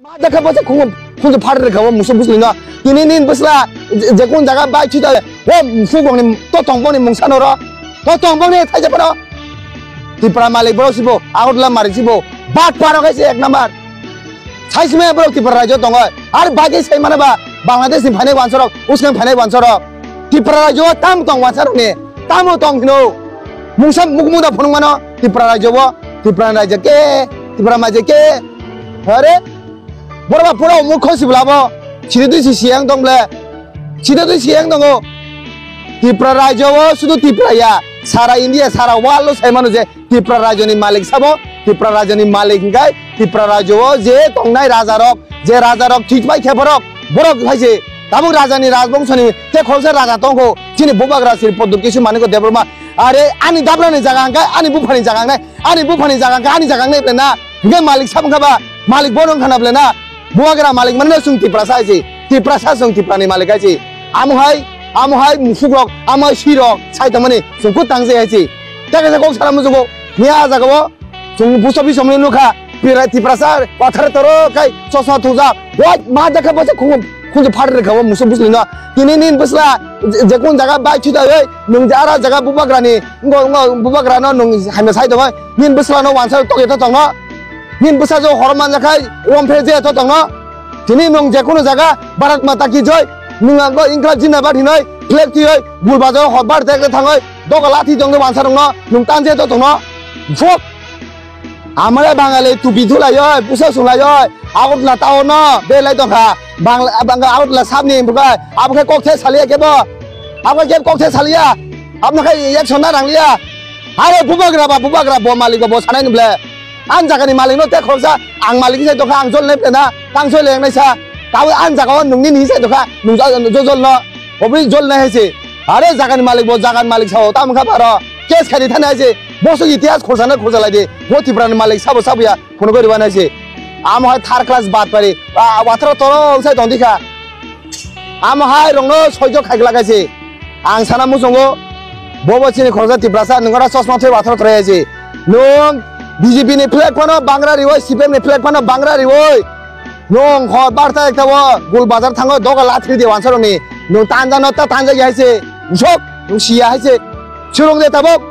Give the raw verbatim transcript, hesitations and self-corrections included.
Ada kha basa khunju, khunju phar rwkha o musu busli no. Tini nin bwsla je, je kun jaga bai thwi da. O musu bongni to tong bongni mungsa no ro. To tong bongni thaija phano. Tipra malik borok sibo, Agartala malik sibo. Bat paro khaise ek number. Saisme borok Tipra rajyo tongo. Ar bagwi sai mane ba Bangladesh ni phainai wansorok, uskang phainai wansorok. Tipra rajyo tam tong wansarok ni. Tamo tong hino. Mungsa mukmuda phunuk mano Tipra rajyo bo. Tipra rajyo ke, Tipra majyo ke. Are Borok ba pura murkho si bwlabo. Sida twi si siyang tong ble. Sida twi siyang tongo. Tipra rajyo o sudu Tipra ya. Sara India, sara world o sai mano je Tipra rajyo ni malik sabo. Tipra rajyo ni malik hingkai Tipra rajyo o je tongnai raja rok, je raja rok thik bai khe borok, borok hai se tabuk raja ni rajbongso ni te khoroksa raja tongkho. Chini bubagra Sri Pradyut Kishore Manikya Debbarma. Are ani dabra ni jaga hingkai ani bupha ni jaga hingkai ani bupha ni jaga hingkai ani jaga hingkai na. Hingke malik sabo wngkha ba, malik bono wngkha na ble na? Bubagra malik mano chwng Tiprasa hai se, Tiprasa chwng Tiprani malik hai se. Amo hai, amo hai musuk rok, amo hai swi rok sai tongmani chwng kut tang se hai se. Tei kaisa kok sana muchungo, miya ah jaga o chwng post office somni nukha, Tipra-, Tiprasa wathar toro kai chosma thujak, wai ma jakha basa khungo. Khunju phar rwkha o musu busli no. Tini nin bwsla je, je kun jaga bai thwi da oi, nwng je ara jaga bubagra ni, ngo, ngo bubagra no nwng hamya sai tongo. Nin bwsla no wansa tokya to tongno. Nin bwsa jo horo manja khai rom phe je to tongno. Tini nwng je kunu jaga Bharat Mata Ki Jai, nwng ang go Inkra Jindabad hinoi flag twi oi, gul bajo hor bar tek thangoi, doga lathi tongno wansa rokno, nwng tan je to tongno. Jok. Amare Bangali tupi thulai oi, pusa sulai oi, Agartala town no belai tongkha. Bangla, Bangla Agartala sabni bukai, abo khe kok the saliya kebo. Abo khe kok the saliya. Abno khai yak sonna rang liya. Are bubagra ba, bubagra bo malik ba, bo sanai nuble. An jaga ni malik no te khoroksa, ang malik sai tongkha, ang jol nai plena, tang jol leng nai sa. Tabo an jaga o nungni ni sai tongkha, nung jol, jol, jol no. Obri jol nai hai se. Are jaga ni malik bo, jaga ni malik sao, tam kha baro. Case khai di thani hai se. Bosok itihas khorsa na khorsa lai di. Bo Tipra ni malik sabo sabo ya. Phunugwi rwna se. Amo hai third class bad pari. Ah, watharo toro sai tong dikha. Amo hai rongno soijo khai glak se. Ang sana muchungo. Bobo chini khoroksa Tiprasa nungora chosma thwi watharo toro se. Nung B J P ni flag phano bangra riwoi, C P M ni flag phano bangra riwoi. Nung hor barta ekta bo gul bazar thango doga lathri de wansaroni. Nung tanja no ta tanja ya hai se. Sok, nung siya hai se. Churung de tabok.